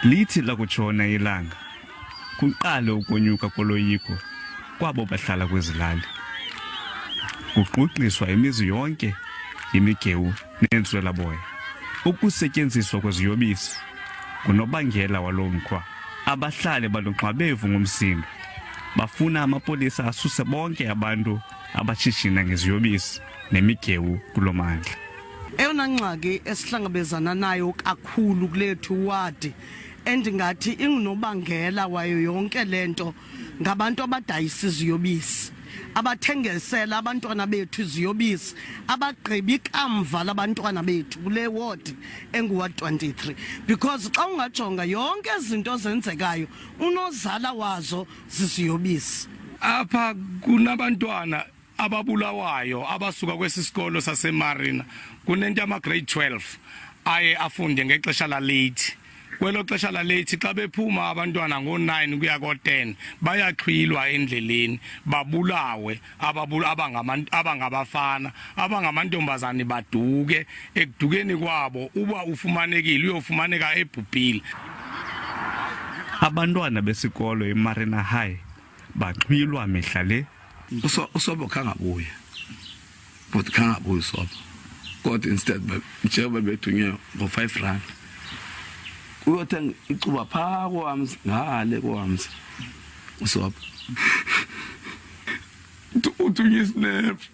Lithi lakutshona ilanga, kuqale ukonyuka koloyiko kwabo bahlala kwezi lali. Kugqugqiswa imizi yonke yimigewu neentswelaboya. Ukusetyenziswa kweziyobisi ngunobangela walo mkhwa. Abahlali balugxwabevu ngumsindo. Bafuna amapolisa asuse bonke abantu abashishina ngeziyobisi nemigewu kulo mandla. Eyona ngxaki esihlangabezana nayo kakhulu kulethu wadi endingathi ingunobangela wayo yonke lento ngabantu abadayisa iziyobisi abathengesela abantwana bethu iziyobisi abagqiba ikamva labantwana bethu kule ward enguward 23 because xa ungajonga yonke izinto zenzekayo unozala wazo ziziyobisi. Apha kunabantwana ababulawayo abasuka kwesi sikolo saseMarina kunento ama-grade 12 aye afunde ngexesha lalate. Kwelo xesha laleyithi xa bephuma abantwana ngo-9 kuya ko-10 bayaxhwilwa endleleni babulawe abangabafana abangamantombazane baduke ekudukeni kwabo uba ufumanekile uyofumaneka ebhubhile. Abantwana besikolo iMarina High baxhwilwa mihla le. Usobo khangabuye but khangabuye usobo kodwa instead njengoba bethunywe ngo-5 rand uyothenga icuba phaa kowamzi ngale kowamzi usobo uthunywe isinefu.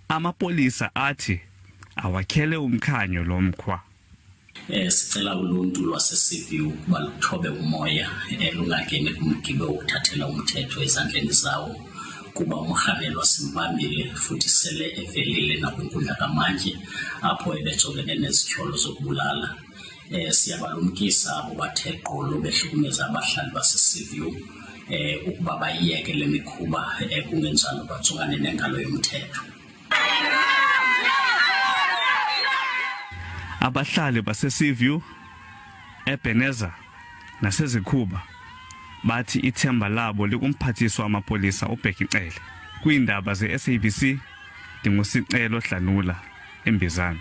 Amapolisa athi awakhele umkhanyo lo mkhwa. Sicela uluntu lwaseSeaview ukuba luthobe umoya, lungangeni kumgibe wokuthathela umthetho ezandleni zawo kuba umrhanelwa simbambile futhi sele evelile nakwinkundla kamantyi apho ebejongene nezityholo zokubulala. Siyabalumkisa abo bathe gqolo behlukumeza abahlali baseSeaview ukuba bayiyeke le mikhuba, kungenjalo bajongane nengalo yomthetho. Abahlali baseSeaview, eBenezer naseZikhuba bathi ithemba labo likumphathiswa wamapolisa uBheki Cele. Kwiindaba ze-SABC ndinguSicelo Dlanula eMbizana.